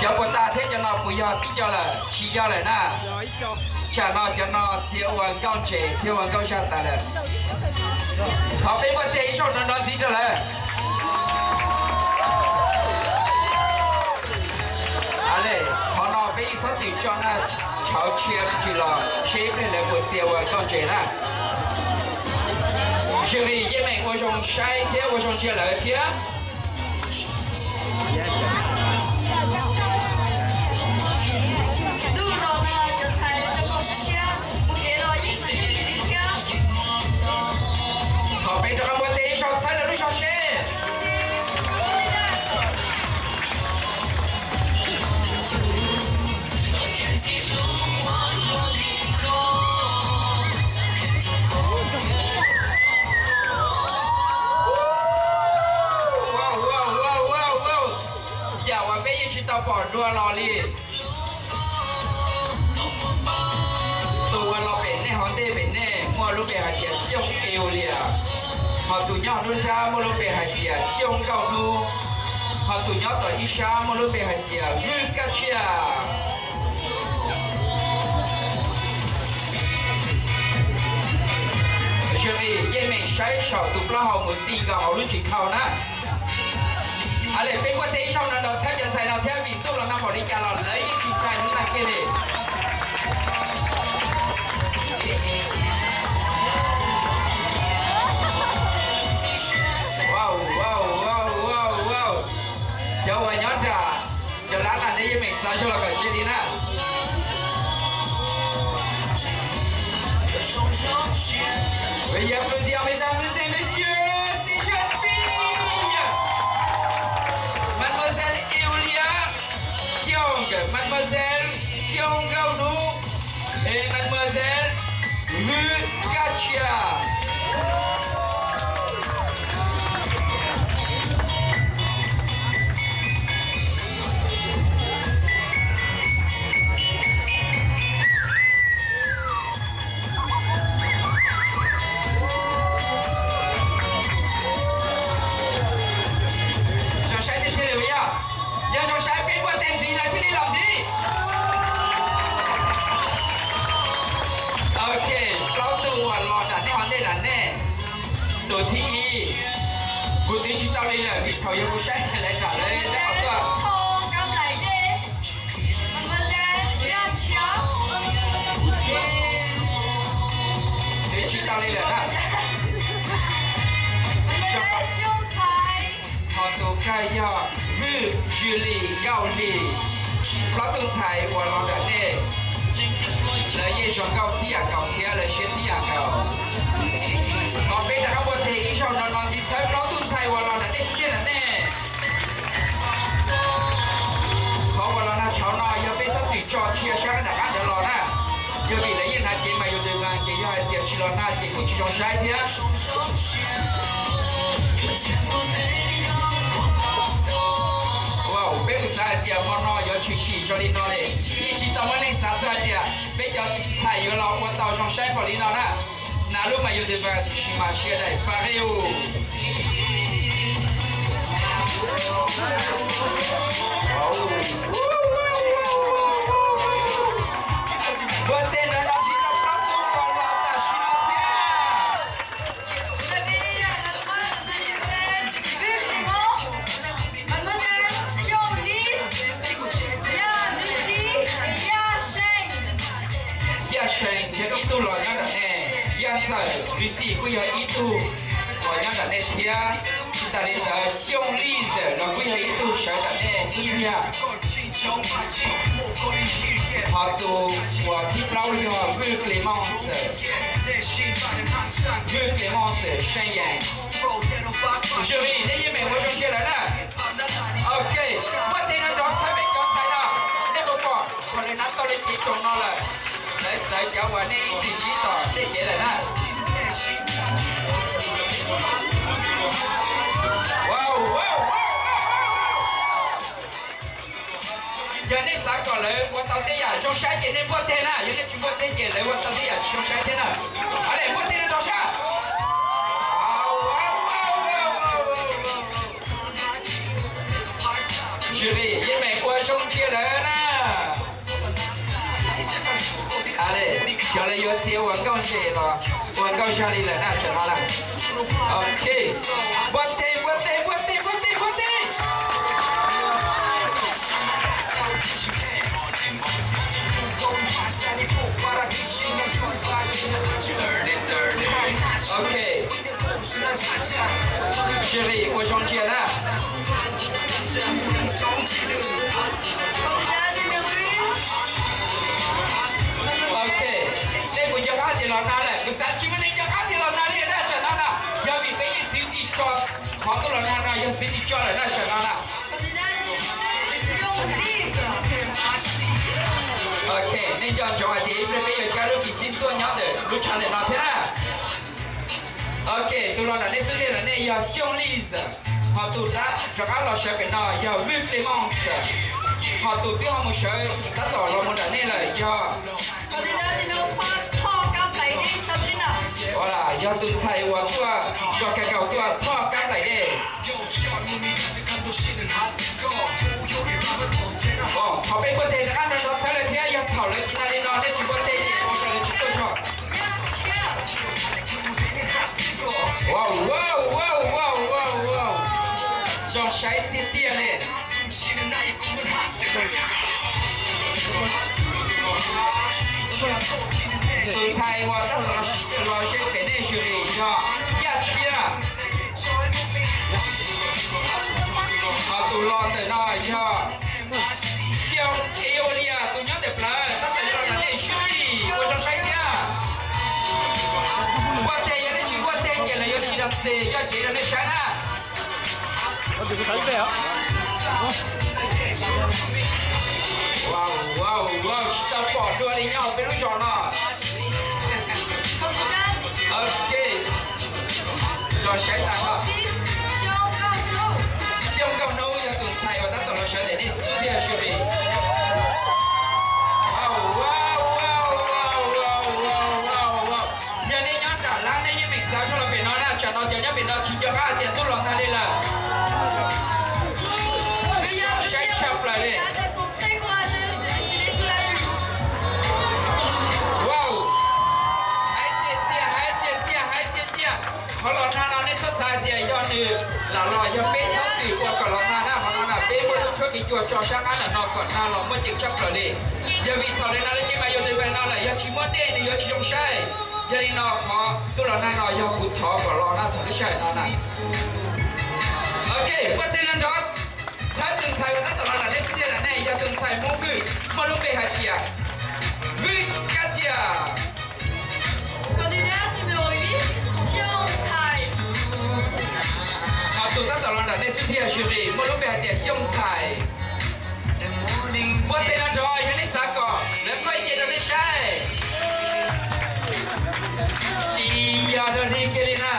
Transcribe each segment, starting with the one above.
Cov puas tas thiab cov no puas yog tib co lawm? Tsis yog lawm na. Tsam no cov no txia ua nkauj ntses thiab ua nkauj zaj tas lawm. Thov peb npuaj teg ib zaug no no ntxiv rau lawv. A le, qhov no peb yeej txhob txwm tso na, tshauv tshia tsis los seb ib pliag lawv puas txia ua nkauj ntses na. Sw li yeej meem ua zoo saib thiab ua zoo ntsia lawv thiab. Ntuj los no cov ntxhais rau siab siab mus kev los yeej tsis yooj yim li thiab. Thov peb rov qab npuaj teg ib zaug txhawb lawv lub zog seb. Yam uas peb yeej tsis tau pom dua los li. Tus uas los pem nej hauv ntej pem nej muaj lub npe hais tias Xyooj Eulia, ho tus nyob lub nrab muaj lub npe hais tias Xyooj Nkauj Hnub, ho tus nyob tom ib sab muaj lub npe hais tias Vwj Kab Tsiaj. Sw li yeej meem saib saum tus plaub hau mus ti nkaus hauv lub tsis khau na. A le peb npuaj teg ib zaug no los txhawb cov ntxhais no thiab vim ntuj los nag npaum li cas los lawv yeej tsis ntshai hnub nag kiag li. Cov uas nyob nram cov lab na nej yeej meem txav zog los kom cia li na. Veuillez applaudir mes dames et messieurs ces jeunes filles. Mademoiselle Eulia Xyooj, mademoiselle Xyooj Nkauj Hnub, et mademoiselle Vwj Kab Tsiaj. Zoo saib thiaj li yog, yog zoo saib peb npuaj teg ntxiv lawv thiaj li los ntxiv. Ok, plaub tug uas los nram nej hauv ntej nram nej. Tus thib ib, kuv twv tsis tau li lawm vim thaum yog kuv saib lawv nram lawv sab hauv tuaj. Twv tsis tau li lawm na. Ho tus kawg yog Vwj Zws Lis Nkauj Hlis. Plaub tug ntxhais uas los nram nej, lawv yeej zoo nkauj tib yam nkaus thiab lawv siab tib yam nkaus. Ho peb rov qab npuaj teg ib zaug no no ntxiv txhawb plaub tug ntxhais uas los nram nej xwb tiag nram nej. Qhov uas los nag tshauv no yog peb txhob txwm tso tshia sab nram qab ntawd los na. Yog vim lawv yeej hnav cev mas yus nws mas ces yog hais tias tsis los nag ces kuj tsis zoo saib thiab. Wow, peb kuj xav hais tias hmo no yuav tshwm sim zoo li no li, yeej tsis tau muaj neeg xav txog hais tias peb cov ntxhais yuav los ua tau zoo saib npaum li no na. Hnav lub mas yus nws mas tsis mas sia daim pa reu. Npuaj teg no no ntxiv rau plaub tug uas los tam sim no thiab. Mademoiselle Xyooj Lis, Yaj Nuxi, Yaj Seej. Yaj Seej yog ib tug los nyob nram nej, Yaj Ntxawm Nuxi kuj yog ib tug los nyob nram nej thiab. Tsis tas li ntawd Xyooj Lis Xawm los kuj yog ib tug sawv nram nej xwb tiag. Ho tus uas thib plaub yog Vwj Clement Xawm, Vwj Clement Xawm Seej Yees. Zoo li nej yeej meem ua zoo ntsia lawm na. Ok, npuaj teg no nrov txhawb peb cov ntxhais no. Nej puas pom thaum lawv hnav tau li cev tsoos no lawm, lawv txawv cov uas nej ib txwm ntsib tom tej kev lawm na. Yog nej xav kom lawv ua tau tej yam zoo saib ces nej npuaj teg na, yog nej tsis npuaj teg ces lawv ua tau tej yam tsis zoo saib thiab na. A le npuaj teg no nrov sab. Zoo li yeej meem ua zoo ntsia lawm. Ces los ua nkauj zaj li lawm na, tsam no na. Ok, npuaj teg, npuaj teg, npuaj teg, npuaj teg, npuaj teg. Ok, Siri ua zoo ntsia na. Ok, nej puas nco qab tias los nag lawm? Kuv xav tsis muaj neeg nco qab tias los nag li na, tsam no na. Yog vim peb yeej xwv tis tso, qhov tuaj los nag no yog xwv tis tso lawm na, tsam no na. Ok, nej nco ntsoov hais tias ib pliag peb yuav cab lub kis xib tuaj nyob ntawm lub tshav ntawm no thiab na. Ok, tus los nram nej xub ntiag lawm nej yog Xyooj Lis, ho tus rov qab los sawv pem no yog Vwj Plig Moos, ho tus twb ho mus sawv tab tom los mus nram nej lawm yog Yog tus ntxhais uas tuaj zos Kab Kaus tuaj thoj kab nplaim dej. Thaum peb npuaj teg rov qab nrov nrov txhawb lawv thiab, yog thaum lawv tsis nag li no nej tsis npuaj teg ces ua rau lawv tsis tuaj zog. Wow, wow, wow, wow, wow, wow. Zoo saib tiag tiag li. Tus ntxhais uas tab tom los ze pem nej Siri yog Yaj Tshiab. Ho tus los ntawm no yog Xyooj Eulia, tus nyob ntawm plawv tab tom yuav los nram nej Siri, ua zoo saib thiab. Npuaj teg, yog nej tsis npuaj teg ces lawv yuav tsis nrog txim coj cev rau nej saib na. Wow, wow, wow, tsis tau pom dua li nyob hauv peb lub zos no. Ok, los saib tas no. Xyooj Nkauj Hnub yog tus ntxhais uas tab tom los sawv ntawm nej xub ntiag Siri. Wow, wow, wow, wow, wow, wow, wow. Yog nej nyob nram lab nej yeej meem txav zog los pem no na, tsam no cov nyob pem no tsis nco qab hais tias ntuj los nag li lawm. Saib tshaj plaws li. Wow, hais tiag tiag, hais tiag tiag, hais tiag tiag. Qhov los nag no nej txhob xav hais tias yog nws lam los, yog peb txhob txwm ua kom los nag na. Qhov no na peb muaj lub tshuab kev cua tso sab qab ntawm no kom nag los muaj ceem tshaj plaws li. Yog vim thaum lawv nag lawv cev mas yus tus npawg no lawm yog tsis muaj dej nws yuav tsis zoo saib. Yog li no qhov ntuj los nag no yog kuv thov kom los na thaum lub sij hawm no na. Ok, npuaj teg nrov nrov, txhawb tus ntxhais uas tab tom los nram nej xub ntiag na, nej yog tus ntxhais Hmoob Vwj, muaj lub npe hais tias Vwj Kab Tiaj. Ho tus tab tom los nram nej xub ntiag Siri, muaj lub npe hais tias Xyooj Ntxhais. Npuaj teg nrov nrov, yog nej xav kom lawv qhov ib ce rau nej saib. Tsis yog dog dig kiag li na.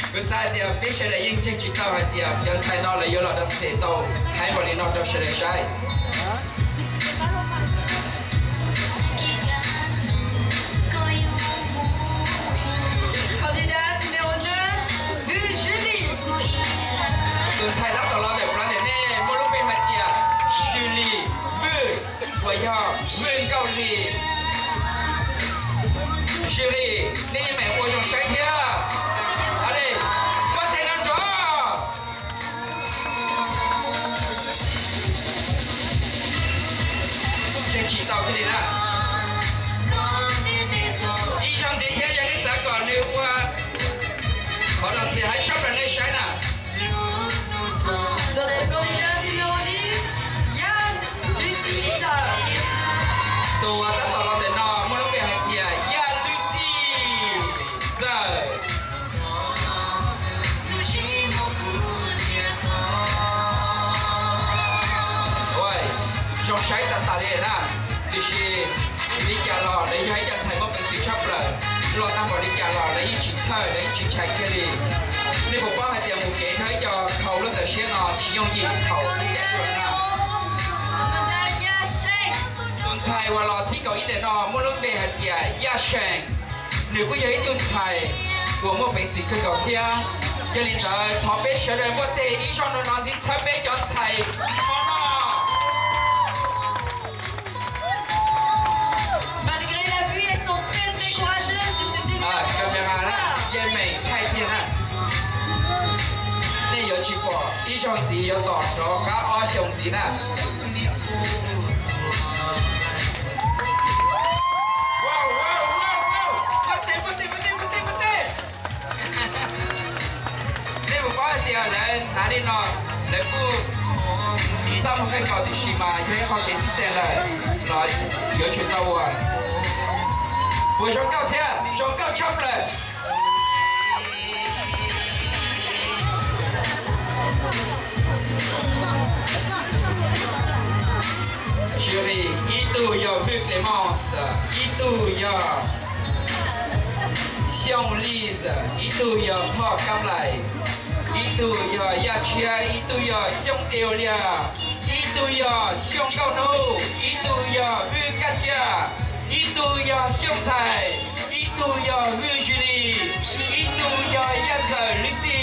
Kuv xav hais tias peb sawv daws yeej ntseeg tsis tau hais tias cov ntxhais no lawv yuav los dab txem tau heev npaum li no rau sawv daws saib. Tus ntxhais tab tom los ntawm plawv ntawm nej muaj lub npe hais tias Siri Vwj, uas yog Vwj Nkauj Lis. Siri, nej yeej meem ua zoo saib thiab. Npuaj teg nrov nrov. Ntseeg tsis tau kiag li na. Ib zaug ntxiv thiab, yog nej xav kom nws ua qhov no xim hais tshaj plaws nej saib na. Tus uas tab tom los ntawm no muaj lub npe hais tias Yaj Lwj Xij Ntxawm. Zoo saib tas tas li na, tiam sis li cas los lawv yog ib co ntxhais muaj peev xwm tshaj plaws, los tag npaum li cas los lawv yeej tsis txhawj, lawv yeej tsis ntshai kiag li. Nej puas paub hais tias mus kev nrog ib co khau lub ntawm siab no tsis yooj yim thaum li cas tuaj na. Tus ntxhais uas los thib kaum ib ntawm no muaj lub npe hais tias Yaj Seem. Nws kuj yog ib tug ntxhais uas muaj peev xwm kawg nkaus thiab. Yog li ntawd thov peb sawv daws npuaj teg ib zaug no no thiab txhawb peb cov ntxhais hmo no. Malgré la pluie, elles sont très, très courageuses de se Ib zaug ntxiv yuav tom rov qab ob xyoos ntxiv na. Nej puas paub hais tias lawv hnav li no, lawv kuj txaj muag kawg nkaus tiam sis mas yog ib qho kev xib xees lawm los yuav tsum tau ua. Puas zoo nkauj thiab? Zoo nkauj tshaj plaws. Ib tug yog Hwj Clemence, ib tug yog Xyooj Liz, ib tug yog Thoj Kab Lais, ib tug yog Yaj Tshiab, ib tug yog Xyooj Eulia, ib tug yog Xyooj Nkauj Hnub, ib tug yog Hwj Kab Tsiaj, ib tug yog Xyooj Ntxhais, ib tug yog Hwj Zis Lis, ib tug yog Yaj Ntxawm Lucy,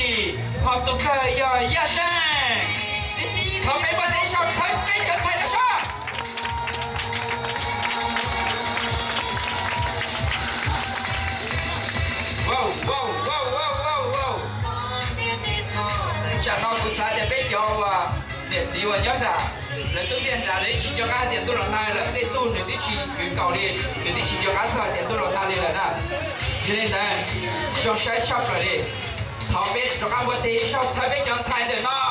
ho tus kawg yog Yaj Seej. Thov peb npaj teb sau txhawb peb cov ntxhais no sab. Tsam no kuv xav tias peb cov uas niam txiv uas nyob nram lawv xub ntiag nrad lawv yeej tsis nco qab hais tias ntuj los nag lawm, tej tug nws twb tsis kwv kaus li, nws twb tsis nco qab txog hais tias ntuj los nag li lawm na. Yog li ntawd, zoo saib tshaj plaws li. Thov peb rov qab npaj teb sau txhawb peb cov ntxhais ntawm no.